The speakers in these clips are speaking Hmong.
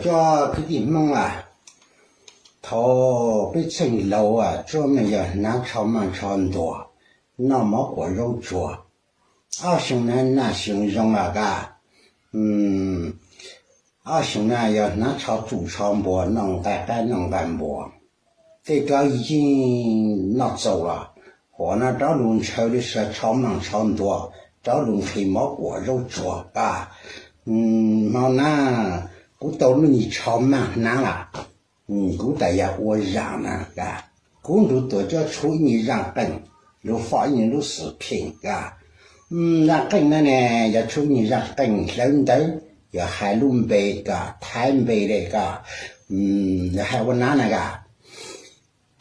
Cov kwv tij Hmoob a, thaum peb txheej laus a, tsuas yog hnav tsho maj tsho ntuag, noj mov kuam zaub tsuag. Ob xyoo na naj xyoo zoo lawm ka. Ob xyoo na yog hnav tsho txuj tsho npuag, noj nqaij qaib noj nqaij npuag. Tej rov yeej noj txaus los, huam no rov lug ntshaw li sas tsho maj tsho ntuag, rov lug nqhis mov kuam zaub tsuag ka. Hmo na kuv tau lub nyuag tsho maj hnav lawm. Kuv tas yog ua zaam na ka, kuv nrug tuam coj tshuav ib nyuag zaaj qeej, lug foj ib nyuag lub xwm pheej ka. Zaaj qeej na ne, yog tshuav ib nyuag zaaj qeej hlawv ntawv, yog hais lub npe ka, Thaib npe le ka, yog hais ua na na ka.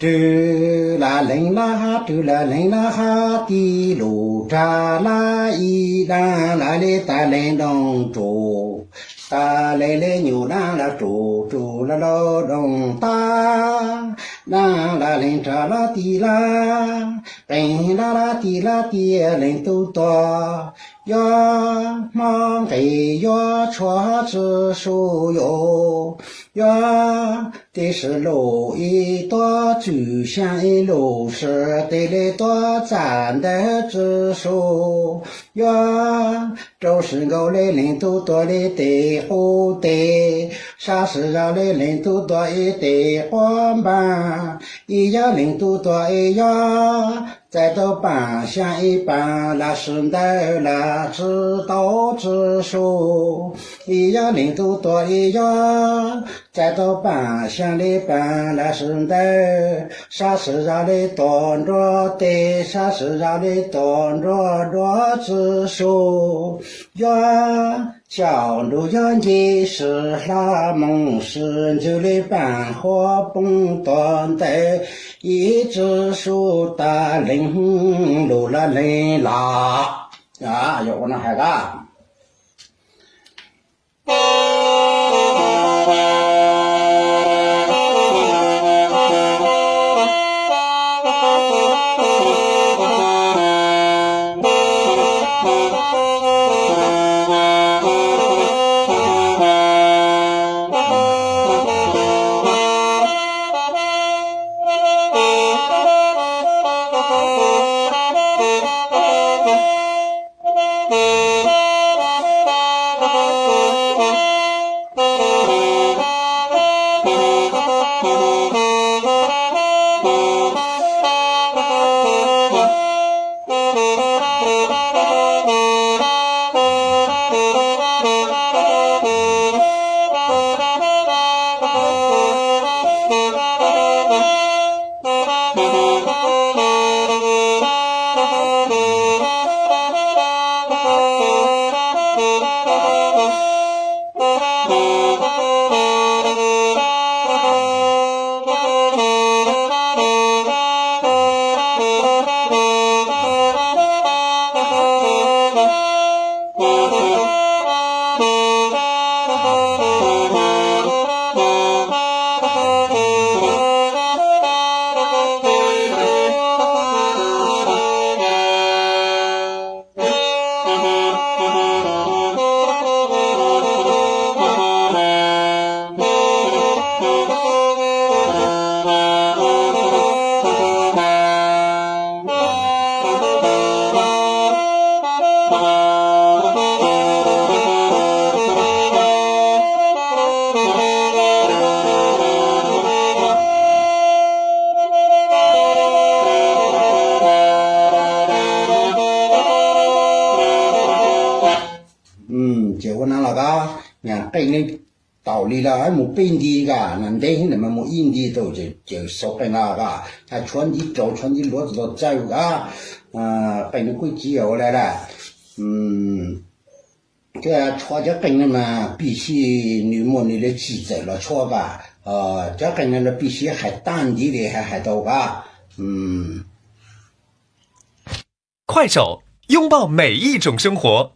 Rwg laj leeg laj hab, rwg laj leeg laj hab, tij lug rag laj ib daam laj le tas leeg doog rug, tas leeg le nyuam daam laj rug, rug laj laj doog tag, daam laj leeg rag laj tij laj, qeej laj laj tij laj tij leeg tub tuag, yog hmo nqis yog tshuav tsi su yus, yog tij si lug ib tuam txwj xyaa ib lug si, tej le tuam txaj ntawd tsi su, yog rau si nkaus le leeg tub tuag le tej qub teg, sab si zog le leeg tub tuag ib tej quav npaag, ib yog leeg tub tuag ib yog txais tau paaj xyaa ib paaj laj si ntawd laj tsi tau tsi su, ib yog leeg tub tuag ib yog txais tau paaj xyaa le paaj laj si ntawd, sab si zog le tuam nruab teg, sab si zog le tuam nruab nruab tsi su, yog xyaum nrug yog nce si hla moog si ntswg le paaj huab poob tuag ntawd, ib tsi su tas leeg lug laj leeg laj. Yog ua no hais ka. Ces ua na los ka, nyam qeej ne, taum li los mus peb nti ka, na ntev hnub ntawm mas mus ib nti tau, ces xaus qeej los ka, tshuav nti rau tshuav nti luav tau txawj ka, qeej ne kuj tsis yog ua li lawm. Cov tshuav cov qeej no mas pib xib nws muaj nws lub txim txawm los tshuav ka, cov qeej no los pib xib hais tag nti li hais tau ka. 快手，拥抱每一种生活。